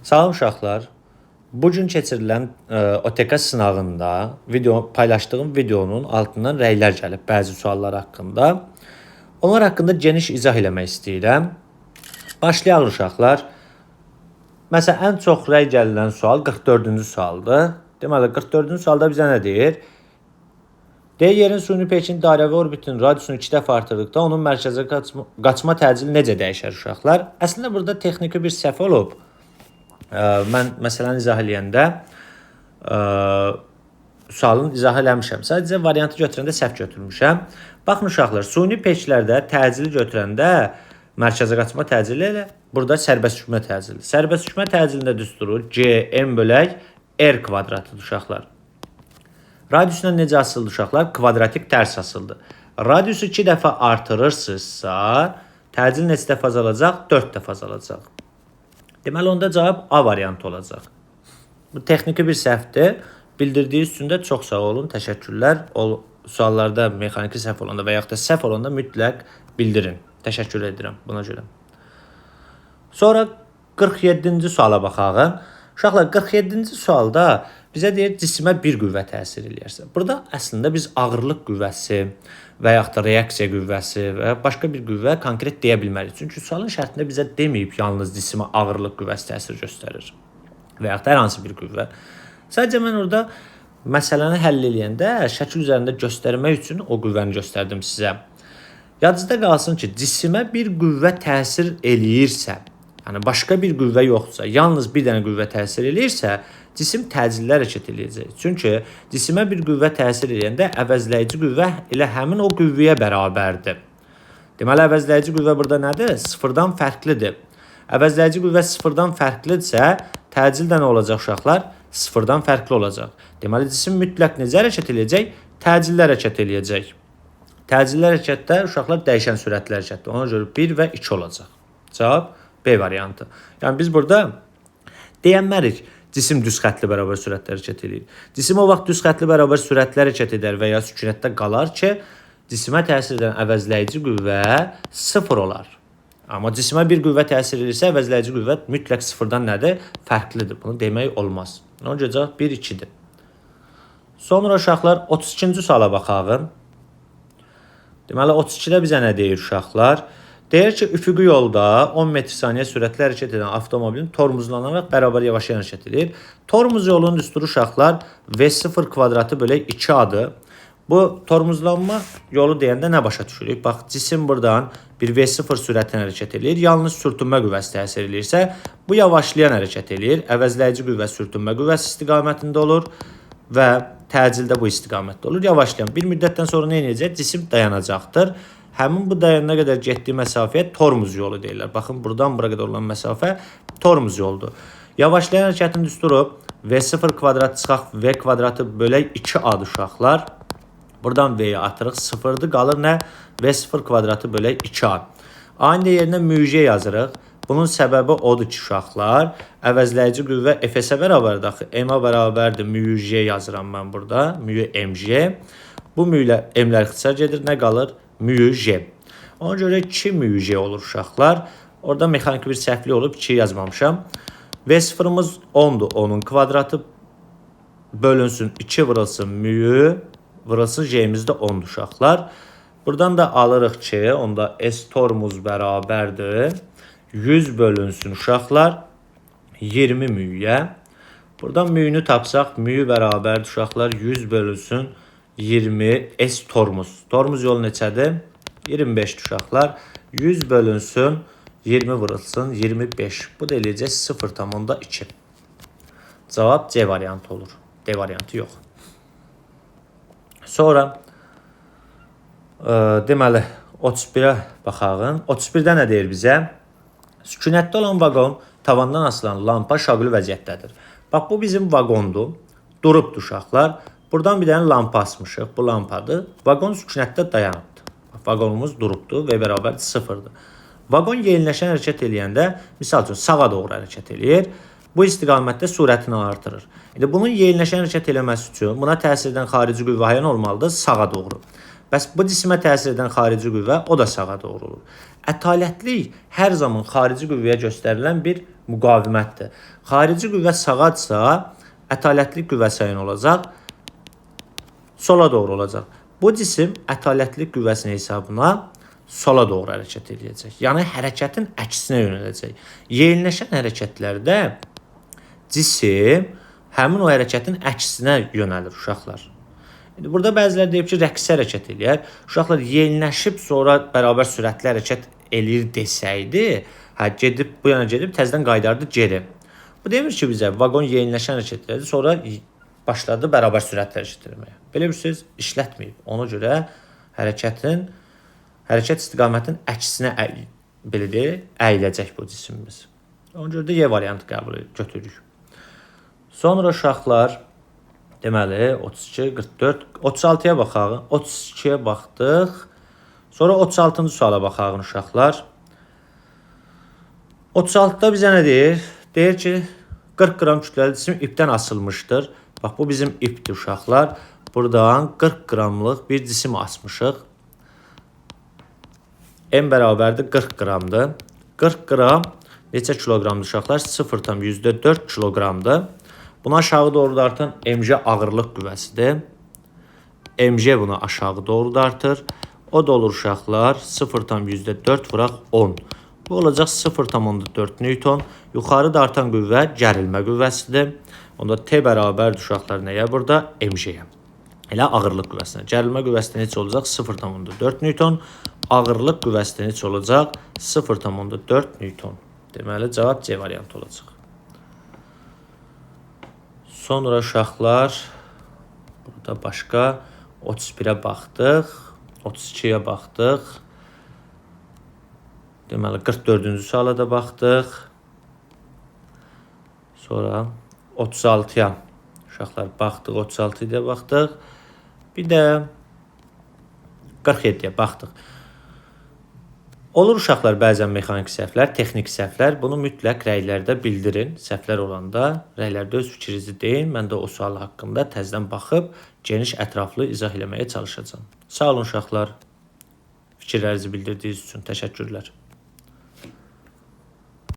Salam uşaqlar. Bu gün keçirilən OTK sınağında video paylaşdığım videonun altından rəylər gəlib bəzi suallar haqqında. Onlar haqqında geniş izah eləmək istəyirəm. Başlayaq uşaqlar. Məsələn, ən çox rəy gəlilən sual 44-cü sualdır. Deməli, 44-cü sualda bizə nə deyir? Deyir, yerin suni peykin dairəvi orbitinin radiusunu 2 dəfə artırdıqda onun mərkəzə qaçma təcili necə dəyişər uşaqlar? Əslində burada texniki bir səhv olub. Mən məsələni izah eləyəndə sualın izah eləmişəm. Sadəcə variantı götürəndə səhv götürmüşəm. Baxın uşaqlar, suni peyklərdə təcili götürəndə mərkəzə qaçma təcili elə burada sərbəst düşmə təcili. Sərbəst düşmə təcilində düsturu G M bölək R kvadratıdır uşaqlar. Radiusla necə asıldı uşaqlar? Kvadratik tərs asıldı. Radiusu 2 dəfə artırırsınızsa, təcil neçə dəfə azalacaq? 4 dəfə azalacaq. Deməli, onda cavab A variantı olacaq. Bu texniki bir səhvdir. Bildirdiyiniz üçün də çox sağ olun, təşəkkürlər. O suallarda mexaniki səhv olanda və yaxud da səhv olanda mütləq bildirin. Təşəkkür edirəm buna görə. Sonra 47-ci suala baxaq. Uşaqlar, 47-ci sualda bizə deyir cisimə bir qüvvə təsir eləyərsə. Burada əslində biz ağırlıq qüvvəsi və yaxud da reaksiya qüvvəsi və başqa bir qüvvə konkret deyə bilmərik. Çünki sualın şərtində bizə deməyib yalnız cisimə ağırlıq qüvvəsi təsir göstərir və yaxud da hər hansı bir qüvvə. Sadəcə mən orada məsələni həll eləyəndə şəkil üzərində göstərmək üçün o qüvvəni göstərdim sizə. Yadınızda qalsın ki, cisimə bir qüvvə təsir eləyirsə, yəni başqa bir qüvvə yoxdursa, yalnız bir dənə qüvvə təsir eləyirsə, cisim təcilli hərəkət eləyəcək. Çünki cisimə bir qüvvə təsir eləyəndə əvəzləyici qüvvə elə həmin o qüvvəyə bərabərdir. Deməli, əvəzləyici qüvvə burada nədir? Sıfırdan fərqlidir. Əvəzləyici qüvvə sıfırdan fərqlidirsə, təcil də nə olacaq uşaqlar? Sıfırdan fərqli olacaq. Deməli, cisim mütləq necə hərəkət eləyəcək? Təcilli hərəkət eləyəcək. Təcilli hərəkətdə uşaqlar dəyişən sürətli hərəkətdir. Ona görə 1 və 2 olacaq. Cavab B variantı. Yəni biz burada deyənmərik cisim düz xətli bərabər sürətlə hərəkət eləyir. Cisim o vaxt düz xətli bərabər sürətlə hərəkət edər və ya sükunətdə qalar ki, cisimə təsir edən əvəzləyici qüvvə sıfır olar. Amma cisimə bir qüvvə təsir edirsə, əvəzləyici qüvvə mütləq sıfırdan nədir? Fərqlidir. Bunu demək olmaz. Ona görə cavab 1-2-dir. Sonra uşaqlar 32-ci suala baxaq. Deməli 32-də bizə nə deyir uşaqlar? Deyir ki, üfüqi yolda 10 metr saniyə sürətlə hərəkət edən avtomobilin tormozlanaraq bərabər yavaşlayan hərəkət edir. Tormoz yolunun düsturu uşaqlar V0 kvadratı bölək 2A-dır. Bu tormozlanma yolu deyəndə nə başa düşürük? Bax, cisim buradan bir V0 sürətlə hərəkət eləyir. Yalnız sürtünmə qüvvəsi təsir eləyirsə, bu yavaşlayan hərəkət eləyir. Əvəzləyici qüvvə sürtünmə qüvvəsi istiqamətində olur və təcildə bu istiqamətdə olur. Yavaşlayan bir müddətdən sonra nə edəcək? Cisim dayanacaqdır. Həmin bu dayanana qədər getdiyi məsafəyə tormoz yolu deyirlər. Baxın, buradan bura qədər olan məsafə tormoz yoludur. Yavaşlayan hərəkətin düsturu V0 kvadrat çıxaq V kvadratı bölək 2A-dır uşaqlar. Buradan V-yi atırıq, sıfırdır. Qalır nə? V0 kvadratı bölək 2A. A-nın da yerinə mü J yazırıq. Bunun səbəbi odur ki, uşaqlar, əvəzləyici qüvvə Fs-ə bərabərdir axı. M-a bərabərdir mü J yazıram mən burada. Mü MJ. Bu mü ilə M-lər ixtisar gedir. Nə qalır? Mü J. Ona görə 2 mü J olur uşaqlar. Orada mexaniki bir səhvlik olub 2 yazmamışam. V0-ımız 10-dur. 10-un kvadratı bölünsün 2 vurulsun mü vurulsun J-imiz də 10-dur uşaqlar. Buradan da alırıq ki, onda S tormoz bərabərdir. 100 bölünsün uşaqlar 20 müyə. Buradan müyünü tapsaq, müyü bərabərdir uşaqlar 100 bölünsün 20 S tormoz. Tormoz yolu neçədir? 25 uşaqlar. 100 bölünsün 20 vurulsun 25. Bu da eləyəcək 0,2. Cavab C variantı olur. D variantı yox. Sonra deməli 31-ə baxaq. 31-də nə deyir bizə? Sükunətdə olan vaqon tavandan asılan lampa şaquli vəziyyətdədir. Bax, bu bizim vaqondur. Durubdur uşaqlar. Buradan bir dənə lampa asmışıq. Bu lampadır. Vaqon sükunətdə dayanıbdır. Bax, vaqonumuz durubdur və bərabər sıfırdır. Vaqon yeniləşən hərəkət eləyəndə, misal üçün sağa doğru hərəkət eləyir. Bu istiqamətdə sürətini artırır. İndi bunun yeniləşən hərəkət eləməsi üçün buna təsir edən xarici qüvvə hayan olmalıdır? Sağa doğru. Bəs bu cisimə təsir edən xarici qüvvə, o da sağa doğru olur. Ətalətlik hər zaman xarici qüvvəyə göstərilən bir müqavimətdir. Xarici qüvvə sağadsa, ətalətlik qüvvəsi nə olacaq? Sola doğru olacaq. Bu cisim ətalətlik qüvvəsinin hesabına sola doğru hərəkət edəcək. Yəni hərəkətin əksinə yönələcək. Yeyinləşən hərəkətlərdə cisim həmin o hərəkətin əksinə yönəlir uşaqlar. İndi burada bəziləri deyib ki, rəqsi hərəkət eləyər. Uşaqlar yeyinləşib sonra bərabər sürətli hərəkət eləyir desəydi, hə gedib bu yana gedib təzədən qaytardı geri. Bu demir ki bizə vaqon yeyinləşən hərəkət elədi, sonra başladı bərabər sürətli hərəkət eləməyə. Belə bir söz işlətməyib. Ona görə hərəkət istiqamətinin əksinə belə deyək, əyiləcək bu cisimimiz. Ona görə də Y variantı qəbul götürürük. Sonra uşaqlar deməli 32, 44, 36-ya baxaq. 32-yə baxdıq. Sonra 36-cı suala baxaq uşaqlar. 36-da bizə nə deyir? Deyir ki, 40 qram kütləli cisim ipdən asılmışdır. Bax, bu bizim ipdir uşaqlar. Buradan 40 qramlıq bir cisim asmışıq. M bərabərdir 40 qramdır. 40 qram neçə kiloqramdır uşaqlar? 0,4 kiloqramdır. Bunu aşağı doğru dartan mg ağırlıq qüvvəsidir. Mg bunu aşağı doğru dartır. O da olur uşaqlar 0,4 vuraq 10. Bu olacaq 0,4 Newton. Yuxarı dartan qüvvə gərilmə qüvvəsidir. Onda T bərabərdir uşaqlar nəyə burada? MG-yə. Elə ağırlıq qüvvəsinə. Gərilmə qüvvəsi də neçə olacaq? 0,4 Newton. Ağırlıq qüvvəsi də neçə olacaq? 0,4 Newton. Deməli cavab C variantı olacaq. Sonra uşaqlar burada başqa 31-ə baxdıq, 32-yə baxdıq. Deməli 44-cü suala da baxdıq. Sonra 36-ya uşaqlar baxdıq, 36-ya baxdıq. Bir də 47-yə baxdıq. Olur uşaqlar bəzən mexaniki səhvlər, texniki səhvlər. Bunu mütləq rəylərdə bildirin. Səhvlər olanda rəylərdə öz fikrinizi deyin. Mən də o sual haqqında təzədən baxıb geniş, ətraflı izah eləməyə çalışacağam. Sağ olun uşaqlar. Fikirlərinizi bildirdiyiniz üçün təşəkkürlər.